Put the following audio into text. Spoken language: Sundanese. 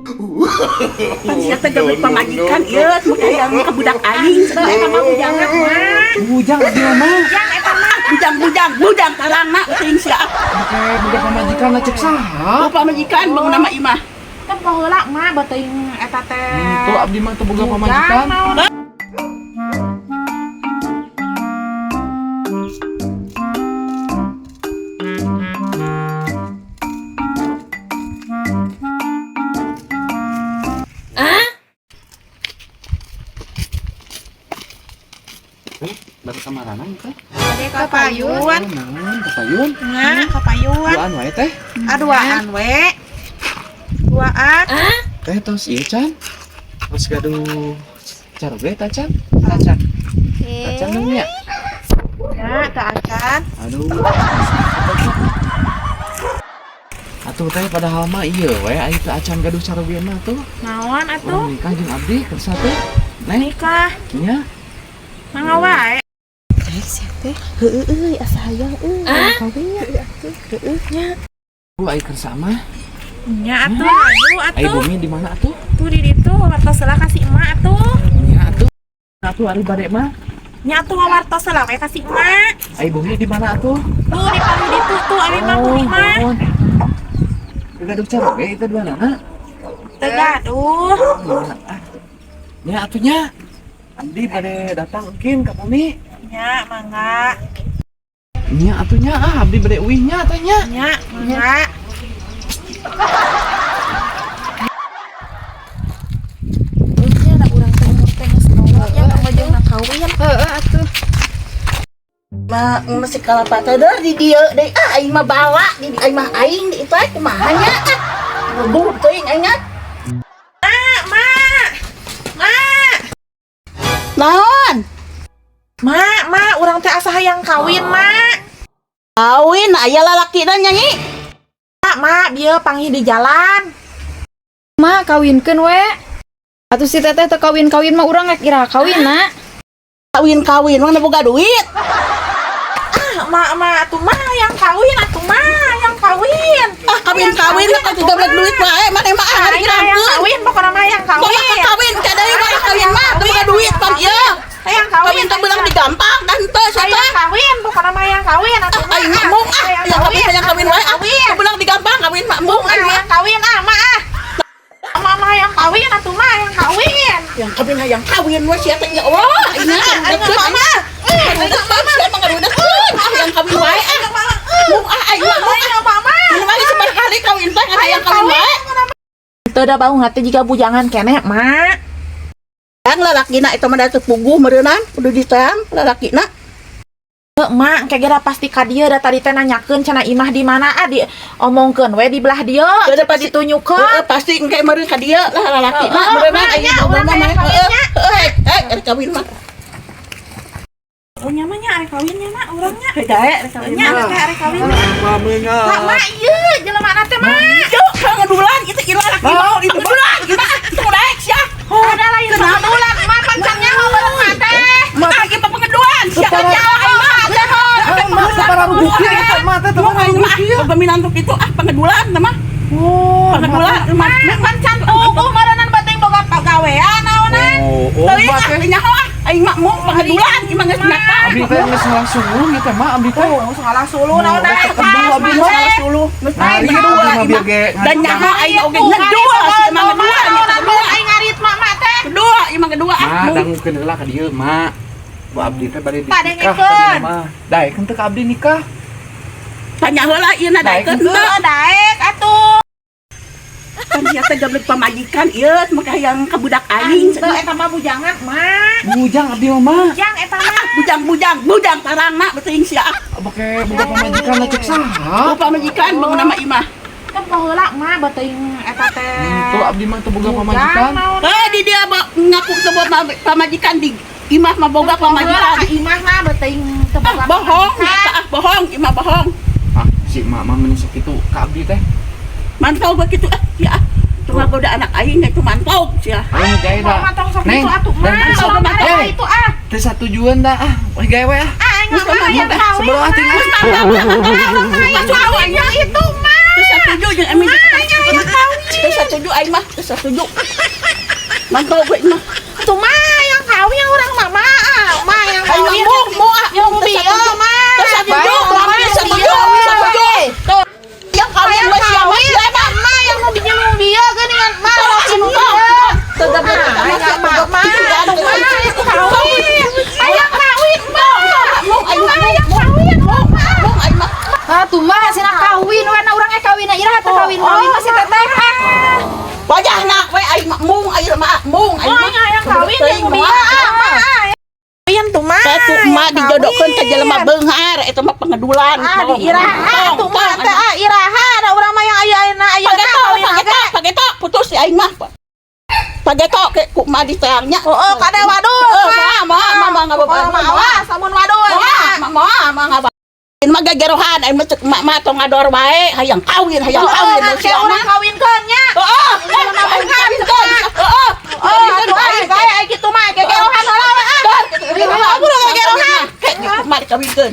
Pan sia teh gawe pamajikan ieu mun hayang ka budak aing Teu, eta mah bujangan, Mak. Bujang abdi mah. Bujang eta mah. Bujang bujang bujang tarangna teuing sia. Make boga pamajikan cek saha? Oh, pamajikan bangun nama imah. Teu baheula mah beuteung eta teh. Tuh abdi mah teu boga pamajikan. Bujang naon. Eh, baru kamarana teh? Bade ka payun. Naon ka payun? Nya ka payun. Duaan wae teh. Ah, duaan we. Duaan. Teh tos ieu can. Tos gaduh caroge ta can? Tacan. Tacan dong nya. Nya teu acan. Aduh. Atuh teh padahal mah ieu we aya teu acan gaduh caroge mah tuh. Naon atuh? Urang nikah jeung abdi kersa teh. Neng, Nikah. nya. Mangga wae. Heueuh euy, asa hayang euy kawin nya. Heueuh nya. Bu ai kersa mah. Nya atuh ayo Ai atuh. bumi di mana atuh? Tuh di ditu wartos heula ka si emak atuh. Nya atuh. Atuh ari bade mah. Nya atuh wartos heula we ka si emak. Ai bumi di mana atuh? Tuh di palu ditu tuh abi mah bumi mah. Oh, gaduh caroge itu dua nana. Teu gaduh. Nya atuh nya. Abdi bade datang mungkin ka bumi. Nya mangga. Nya atuh nya ah abdi bade uih nya teh nya. Nya mangga. Nya da urang teh umur teh geus loba nya pamajengna kawin. Heueuh atuh. Ma masih kalapa teh deur di dieu deui ah aing mah bawa di aing mah aing di itu ah kumaha nya ah. Geguh teuing aing ah. Mak, mak. Mak. Naon? Mak, mak, urang teh asa hayang kawin, mak. Kawin aya lalakina nyanyi. Mak, mak, bieu panggih di jalan. Ma, kawinkeun we. Atuh si teteh teu kawin-kawin mah urang rek iraha kawin na. Kawin-kawin mana boga duit. Ah, mak, mak, atuh mah hayang kawin, atuh mah hayang kawin. Ah kawin-kawin lah kalau tidak duit wae mana mah ah Hayang ngirangkeun. kawin, pokona mah hayang kawin. Bawa kawin ka deui bawa kawin mah teu boga duit pan ieu. Hayang kawin. Kawin teh beunang digampang dan teu sia Hayang teh. kawin, pokona mah hayang kawin atuh Ah aing mah embung ah hayang kawin hayang kawin wae ah. Kawin. Teu beunang digampang kawin mah embung aing mah. Hayang kawin ah, mak ah. Mak mah hayang kawin atuh mah hayang kawin. Yang kawin hayang kawin we sia teh ya Allah aing mah Aing mah mah. Sia mah ngarudekeun ah hayang kawin wae ah. Embung ah aing mah embung ah. Ayo mama. Minimal sebar kali kawin teh ngan hayang kawin wae. Teu da baung teh jiga bujangan keneh, mak. Yang lalakina itu mah da teu puguh meureunan kudu diteang lalakina. Heuh, mak, kayak geura pasti ka dieu da tadi teh nanyakeun cenah imah di mana ah di omongkeun we di belah dieu. Heuh, pasti ditunjukkeun. Heeh, pasti engke meureun ka dieu lah lalakina Heeh, meureunnan mak, aing nya, ngobrol urang mah hayang heeh. kawin nya. Heeh, eh kawin mah. Oh nya mah nya arek kawin nya mak urang nya. Dae rek kawin Nya mah. teh arek kawin. Mak, mak ieu jelema teh mak. Yuk, pangedulan itu ieu lalaki mau itu pangedulan. Itu daek sia. Ada lain pangedulan, mak pancangnya mau bareng mak teh. Mak ieu mah pangedulan sia nyawa aing mah. Mah teh para rubuh eta mah teh para Aing rubuh mah kieu. boga minantu kitu ah pangedulan teh mah. Oh, Pangedulan mah Mak pancan puguh meureunnan bating boga pagawean naonan. Oh, oh, Teuing mah ah teh. teu nyaho ah aing mah mau pangedulan ieu mah geus nyata. Abdi teh geus ngalah suluh ieu teh mah abdi teh. Oh, salah suluh naonan. Ketemu abdi mah. Salah suluh geus Nah, ieu kedua abdi mah ieu bieu mah. ge. Dan nyaho aing oge ngedua si emang ngedua Naonan aing ngarit mak mak teh. Kedua ieu mah kedua ah. Mak dangukeun heula ka dieu mak. Bu abdi teh bade Tak nikah dengekeun. tadi mah. Daekeun teu ka abdi nikah. Tanya heula ieu na daekeun teu. Heuh, daek atuh. Kan sia teh gablek pamajikan ieu mah hayang ka budak aing. Teu eta mah bujangan, mak. Bujang abdi mah mah. Bujang eta mah. Bujang bujang bujang tarangna beuteung sia ah. Make boga pamajikan cek saha? Oh, pamajikan bangun nama imah. Teu baheula mah beuteung eta teh. Tuh abdi mah teu boga pamajikan. Naon. Eh di dia ngaku teu boga pamajikan di imah mah boga pamajikan. Ka imah mah beuteung teu Ah, boga bohong, pamajikan. ah bohong, imah bohong. Ah, si mak mah meni sok kitu ka abdi teh. Mantau begitu ah, ya ah. Cuma goda anak aing itu mantau sia. Ayo gawe da. Mah tong sok Neng, kitu atuh mah. neng, Sok sok Eh. itu ah. Teu satujuan da ah. Wah gawe we ah. Ah, aing mah hayang kawin. Sebelum ah tinggal. Mantau, Hayang kawin itu mah. Terus Satuju jeung aing. Teu satuju aing mah, teu satuju. Mantau gue mah. Tuh mah yang kawin urang mah mah ah, mah yang Aing kawin. mah mung ah, Yang teu bieu satuju. mah. Teu satuju, Bae, mah teu satuju, teu satuju. Tuh. Yang kawin mah siapa siapa? Mah yang mau bikin nu bieu geuningan mah Tong, nu tong, bieu. teu gabung Ah, sama aing mah mah siapa. tuh mah yang kawin. Hayang kawin mah. Mung aing mah, Hayang mung, kawin mah. mung aing mah. Ah, tuh mah cenah kawin we na urang kawin iraha teh kawin-kawin mah si teteh. Ah. Wajahna we aing mah mung aing mah mung aing Oh, mah. hayang kawin yang Teuing bieu mah. ah mah. Kawin tuh mah. Teh tuh emak dijodohkeun ka jelema beunghar eta mah pengedulan. Ah, di iraha tuh mah teh ah iraha da urang mah yang aya ayeuna ayeuna Pageto, kawin pageto, ge. Pageto, putus si aing mah. Pageto ke ku mah diteangnya. Oh, kada waduh. Eh, mah, mah, mah, mah, nggak Oh, apa-apa. mah awas amun waduh. Mah, mah, mah, mah, nggak apa. Ini mah gagerohan, aing mah cek mak mah tong ngador wae, hayang kawin Heeh, sia ke urang mah. kawinkeun nya. Heeh, aing kawinkeun. Heeh. Oh, atuh aing bae aing kitu mah gegerohan heula we ah. Aku udah gegerohan. Kayak mah dikawinkeun.